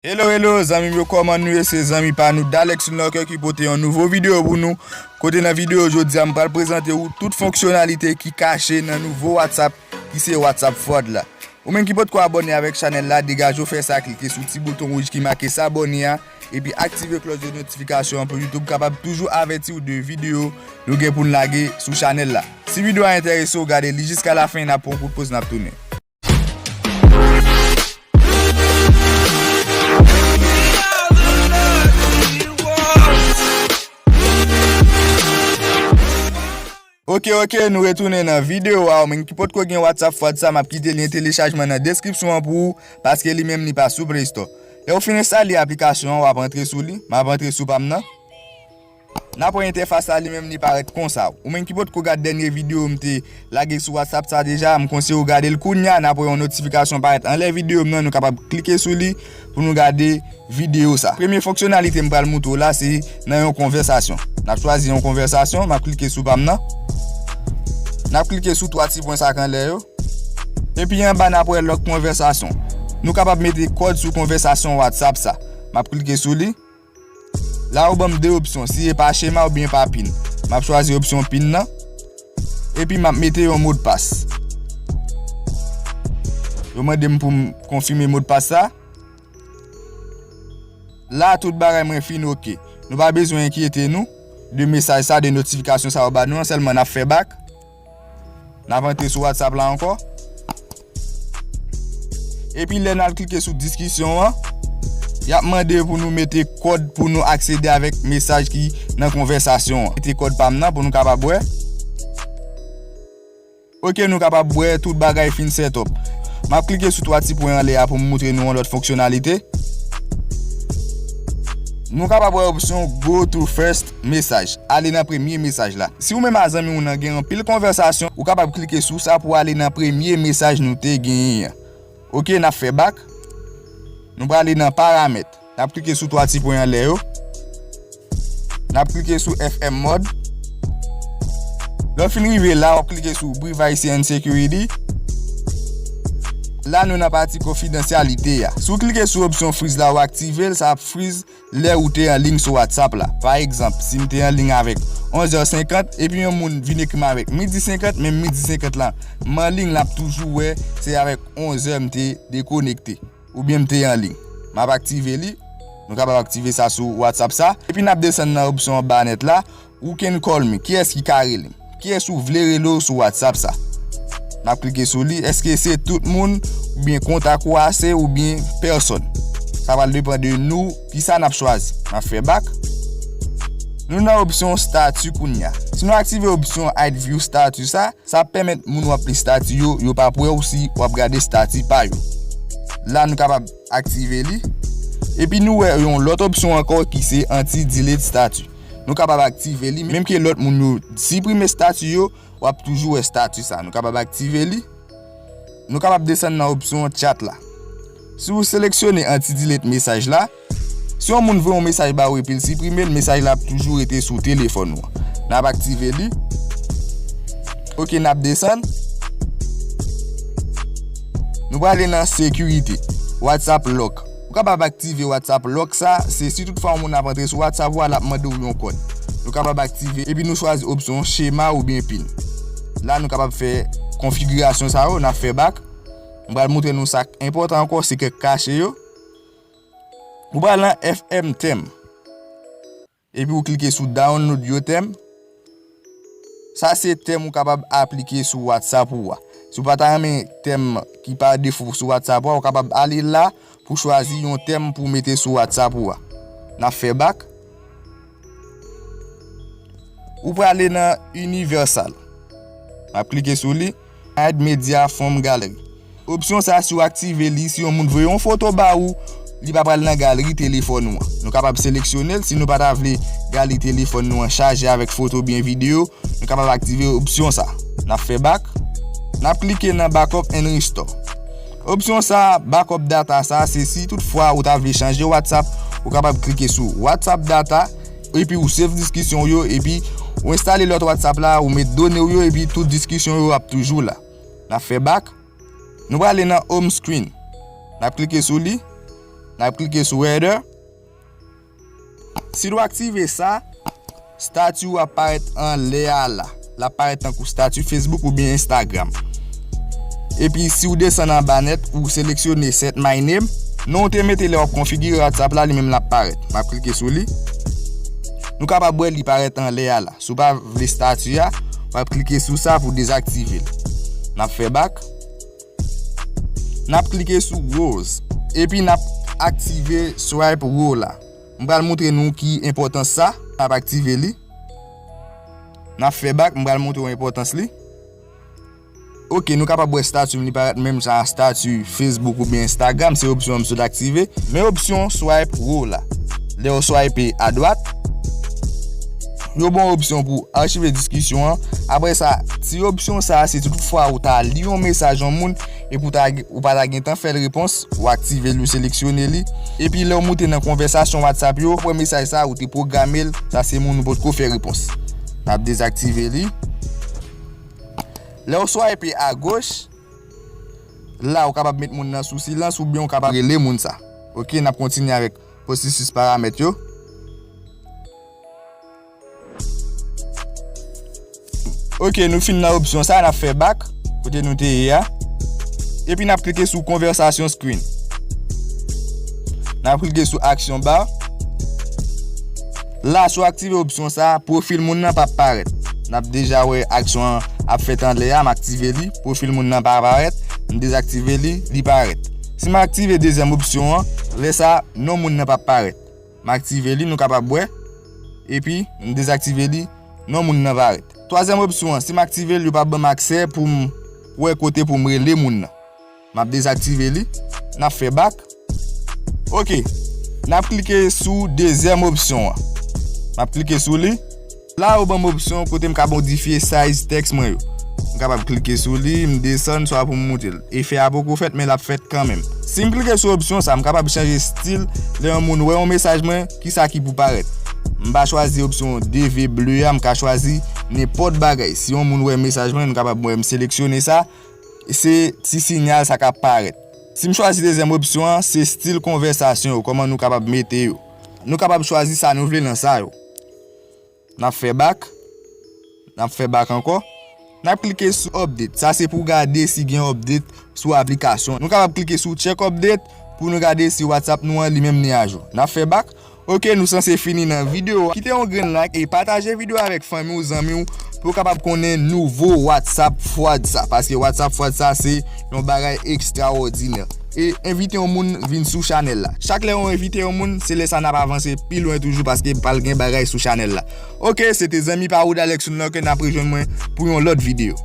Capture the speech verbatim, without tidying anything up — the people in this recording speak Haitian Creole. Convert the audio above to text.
Hello, hello, zanmi m yo, kòman nou ye? Se zanmi pa nou, Dalex Unlocker, ki pote yon nouvo videyo pou nou. Kote nan videyo jodi a, m pral prezante ou tout fonksyonalite ki kache nan nouvo WhatsApp, ki se WhatsApp Fraud la. Ou menm ki potko abòne avèk chanèl la, degaje w fè sa, klike sou ti bouton wouj ki make s'abonner a, epi aktive klòch de notifikasyon an pou YouTube kapab toujou avèti w de videyo nou gen pou n lage sou chanèl la. Si videyo a enterese w, gade li jiska lafen, n ap pran yon kout poz, n ap tounen. Ok, ok, nou retounen nan videyo a. Ou menm ki potko gen WhatsApp Fraud sa, m ap kite lyen telechajman nan deskripsyon an pou ou, paske li menm li pa sou Play Store. Lè w fin enstale aplikasyon an, w ap antre sou li. M ap antre sou pa m nan. N ap wè entèfas la, li menm li parèt konsa. Ou menm ki potko gad dènye videyo m te lage sou WhatsApp sa deja, m konseye w gade l kounya. N ap wè yon notifikasyon parèt anlè videyo m nan, nou kapab klike sou li pou nou gade videyo sa. Premye fonksyonalite m pral moutre w la, se nan yon konvèsasyon. N ap chwazi yon konvèsasyon, m ap klike sou pa m nan. N ap klike sou twa ti pwen sa k anlè yo. Epi anba n ap wè lòk konvèsasyon. Nou kapab mete kòd sou konvèsasyon WhatsApp sa. M ap klike sou li. La yo ban m de opsyon, si e pa chema oubyen pa pin. M ap chwazi opsyon pin nan. Epi m ap mete yon modpas. Yo mande m pou m konfime modpas sa. La, tout bagay mwen fin ok. Nou pa bezwen enkyete nou de mesaj sa, de notifikasyon sa yo ba nou an, sèlman n ap fè bak. N ap antre sou WhatsApp la ankò. Epi lè n al klike sou diskisyon an, y ap mande pou nou mete kòd pou nou aksede avèk mesaj ki nan konvèsasyon an. Mete kòd pa m nan pou nou kapab wè. Ok, nou kapab wè tout bagay fin set up. M ap klike sou twa ti pwen anlè a pou m moutre nou yon lòt fonksyonalite. Nou kapab wè opsyon Go to first message, ale nan premye mesaj la. Si ou menm a zanmi w nan gen anpil konvèsasyon, ou kapab klike sou sa pou ale nan premye mesaj nou te genyen an. Ok, n ap fè bak. Nou prale nan paramèt. N ap klike sou twa ti pwen anlè yo. N ap klike sou F M mode. Lè w fin rive la, w ap klike sou Privacy and Security. La, nou nan pati konfidansyalite a. Si w klike sou opsyon freeze la, w aktive l, sa ap freeze lè ou te an liy sou WhatsApp la. Pa egzanp, si m te an liy avèk onz è senkant, epi yon moun vin ekri m avèk midi senkant, menm midi senkant la, m an liy, l ap toujou wè se avèk onz è m te dekonekte oubyen m te an liy. M ap aktive li. Nou kapab aktive sa sou WhatsApp sa. Epi n ap desann nan opsyon anba nèt la. Who can call me? Kiyès ki ka rele m? Kiyès ou vle rele w sou WhatsApp sa? N ap klike sou li. Èske se tout moun oubyen kontak ou a se oubyen pèsòn? Sa pral depann de nou kisa n ap chwazi. N ap fè bak. Nou nan opsyon stati kounya. Si nou aktive opsyon hide view status sa, sa ap pèmèt moun w ap li stati yo, yo p ap wè w si w ap gade stati pa yo. La, nou kapab aktive li. Epi nou wè yon lòt opsyon ankò ki se anti delete stati. Nou kapab aktive li. Menm ke lòt moun yo siprime stati yo, w ap toujou wè stati sa. Nou kapab aktive li. Nou kapab desann nan opsyon chat la. Si w seleksyone anti delete mesaj la, si yon moun voye yon mesaj ba ou epi l siprime l, mesaj la ap toujou rete sou telefòn ou an. N ap aktive li. Ok, n ap desann. Nou prale nan sekirite. WhatsApp lock. Ou kapab aktive WhatsApp lock sa, se si tout fwa yon moun ap antre sou WhatsApp ou a, l ap mande w yon kòd. Nou kapab aktive, epi nou chwazi opsyon chema oubyen pin. La, nou kapab fè konfigirasyon sa yo, n ap fè bak. M pral moutre nou sa k enpòtan ankò, se kèk kache yo. Ou pral nan F M theme. Epi ou klike sou download your theme. Sa se tèm ou kapab aplike sou WhatsApp ou a. Si w pa ta renmen tèm ki pa defo sou WhatsApp ou a, ou kapab ale la pou chwazi yon tèm pou mete sou WhatsApp ou a. N ap fè bak. Ou prale nan Universal. N ap klike sou li. Hide media from gallery. Opsyon sa, si w aktive li, si yon moun voye yon foto ba ou, li pa pral nan galeri telefòn ou an. Nou kapab seleksyone l. Si nou pa ta vle galeri telefòn nou an chaje avèk foto oubyen videyo, nou kapab aktive opsyon sa. N ap fè bak. N ap klike nan backup and restore. Opsyon sa, backup data sa, se si tout fwa ou ta vle chanje WhatsApp, ou kapab klike sou WhatsApp data, epi ou save diskisyon w yo, epi ou enstale lòt WhatsApp la, ou met done w yo, epi tout diskisyon yo ap toujou la. N ap fè bak. Nou prale nan home screen. N ap klike sou li. N ap klike sou header. Si nou aktive sa, stati w ap parèt anlè a la. L ap parèt tankou stati Facebook oubyen Instagram. Epi si w desann anba nèt, ou seleksyone Set My Name, non w te mete lè w ap konfigire WhatsApp la, li menm l ap parèt. M ap klike sou li. Nou kapab wè li parèt anlè a la. Si w pa vle stati a, w ap klike sou sa pou dezaktive l. N ap fè back. N ap klike sou Rose. Epi n ap aktive Swipe Rule la. M pral montre nou ki enpòtans sa. N ap aktive li. N ap fè back, m pral montre w enpòtans li. Ok, nou kapab wè stati m li parèt menm jan a stati Facebook oubyen Instagram, se opsyon an m sot aktive. Men opsyon Swipe Rule la. Lè w swipe adwat, yo ba w opsyon pou achive diskisyon an. Apre sa, ti opsyon sa a, si toutfwa ou ta li yon mesaj yon moun epi ou ta, ou pa ta gentan fè l repons, ou aktive li, ou seleksyone li. Epi lè w moute nan konvèsasyon WhatsApp yo, w ap wè mesaj sa a, ou te pwograme l, sa se moun ou potko fè repons. N ap dezaktive li. Lè w swipe agoch, la ou kapab met moun nan sou silans oubyen ou kapab rele moun sa. Ok, n ap kontinye avèk pwosesis paramèt yo. Ok, nou fin nan opsyon sa, n ap fè back kote nou te ye a. Epi n ap klike sou conversation screen. N ap klike sou action bar. La, si w aktive opsyon sa, pwofil moun nan p ap parèt. N ap deja wè aksyon an ap fèt anlè a, m aktive li, pwofil moun nan pa parèt, m dezaktive li, li parèt. Si m aktive dezyèm opsyon an, lè sa, non moun nan p ap parèt. M aktive li, nou kapab wè. Epi, m dezaktive li, non moun nan parèt. Twazyèm opsyon an, si m aktive l, yo p ap ban m aksè pou m wè kote pou m rele moun nan. M ap dezaktive li. N ap fè back. Ok. N ap klike sou dezyèm opsyon an. M ap klike sou li. La, yo ban m opsyon kote m ka modifye size tèks mwen yo. M kapab klike sou li, m desann, swa pou m moute l. Efè a poko fèt, men l ap fèt kanmenm. Si m klike sou opsyon sa, m kapab chanje stil lè yon moun wè yon mesaj mwen, kisa ki pou parèt. M pa chwazi opsyon de V ble a, m ka chwazi nenpòt bagay. Si yon moun wè mesaj mwen, nou kapab wè m seleksyone sa, se ti sinyal sa k ap parèt. Si m chwazi dezyèm opsyon an, se stil konvèsasyon yo, kòman nou kapab mete yo. Nou kapab chwazi sa nou vle nan sa yo. N ap fè back. N ap fè back ankò. N ap klike sou update. Sa se pou gade si gen update sou aplikasyon. Nou kapab klike sou check update pou nou gade si WhatsApp nou an li menm li ajou. N ap fè back. Ok, nou sanse fini nan videyo a. Kite yon grenn like e pataje videyo a avèk fanmi w, zanmi w, pou yo kapab konnen nouvo WhatsApp Fraud sa. Paske WhatsApp Fraud sa se yon bagay ekstrawòdinè. E envite yon moun vin sou chanèl la. Chak lè ou envite yon moun, se lè sa n ap avanse pi lwen toujou paske pral gen bagay sou chanèl la. Ok, se te zanmi pa w Alex Lorque, n ap rejwenn mwen pou yon lòt videyo.